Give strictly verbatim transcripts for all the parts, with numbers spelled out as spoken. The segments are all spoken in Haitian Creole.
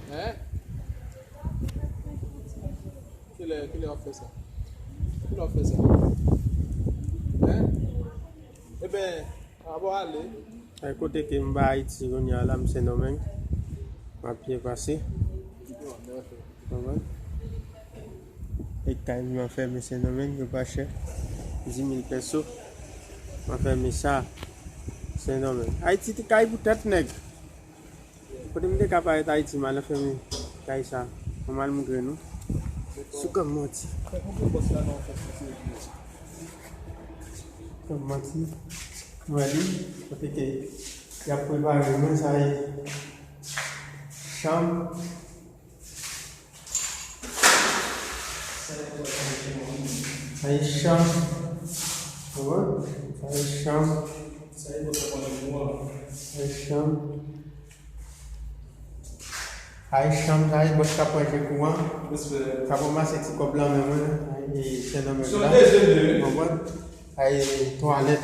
Hein? Kilè, kilè w ap fè sa? Kilè w ap fè sa? Hein? Eben, a bon, ale. Ay, kote ke m ba Ayiti kounye a la, m Sendomeng. M ap byen pase. Konprann? E kay m an fèmen Sendomeng, yo pa chè. Dis mil peso. M an fèmen sa. Sendomeng. Ayiti te kay pou tèt nèg. Kote m te ka parèt Ayiti, m al fèmen kay sa. Mwen m al montre nou. Sou kòm manti. Kòm manti. Mwen li, kote ke y ap prepare mwen, sa e chanm. Sa e chanm. Ou wè? Sa e chanm. Sa e chanm. Ay, chanm sa, e bòs k ap ranje kouran. K ap ranmase ti kòb lan men mwen, e Sendomeng la. Konprann? Ay, twalèt.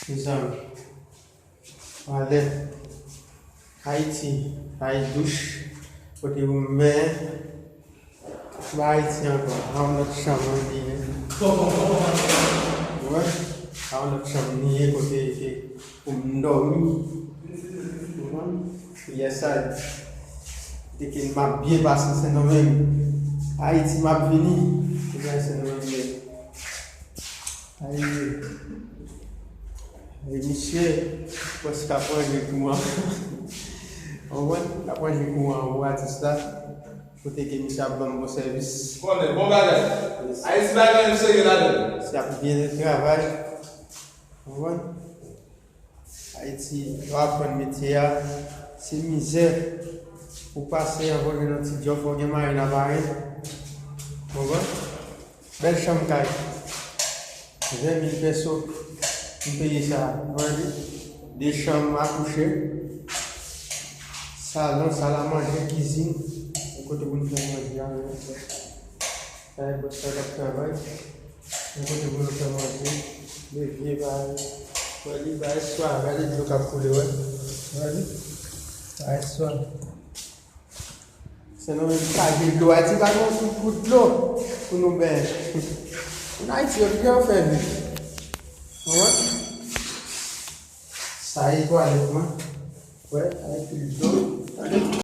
Mezanmi. Twalèt. Ayiti. Ay, douch. Kote pou m benyen. M pa Ayiti ankò. A yon lòt chanm mwen li ye. Ou wè? A yon lòt chanm li ye kote ke pou m dòmi. Ou konprann? Yes I. Kote ke m ap byen pase Sendomeng. Ayiti m ap vini. Ebyen Sendomeng ye. Ay, ay, misye, prèske ap ranje kouran. Ou konprann? L ap ranje kouran pou atis la. Kote ke misye ap ban m bon sèvis. Konnen, bon bagay. Yes. Ayiti bagay yo serye ladan l. Misye ap byen travay. Ou konprann? Ayiti, yo aprann metye a. Se mizè pou pase anvan w jwenn yon ti djòb, fò w gen marin aparèy. Ou konprann? Bèl chanm kay. Ven mil peso. M peye sa. Mwen di, de chanm a kouche. Salon, sal a manje, kizin. Yon kote pou n fè manje a. Sa e bòs la k ap travay. Yon kote pou nou fè manje. Levye, bay. Wè li, bay swa. Gade dlo k ap koule, wè. Wè li. Bay swa. Se nou menm chaje dlo. Ayiti pa gen yon kout dlo pou nou benyen. Ann Ayiti, yo byen fè vi. Ou wè? Sa e twalèt mwen. Wè, sa e pil dlo. Tande?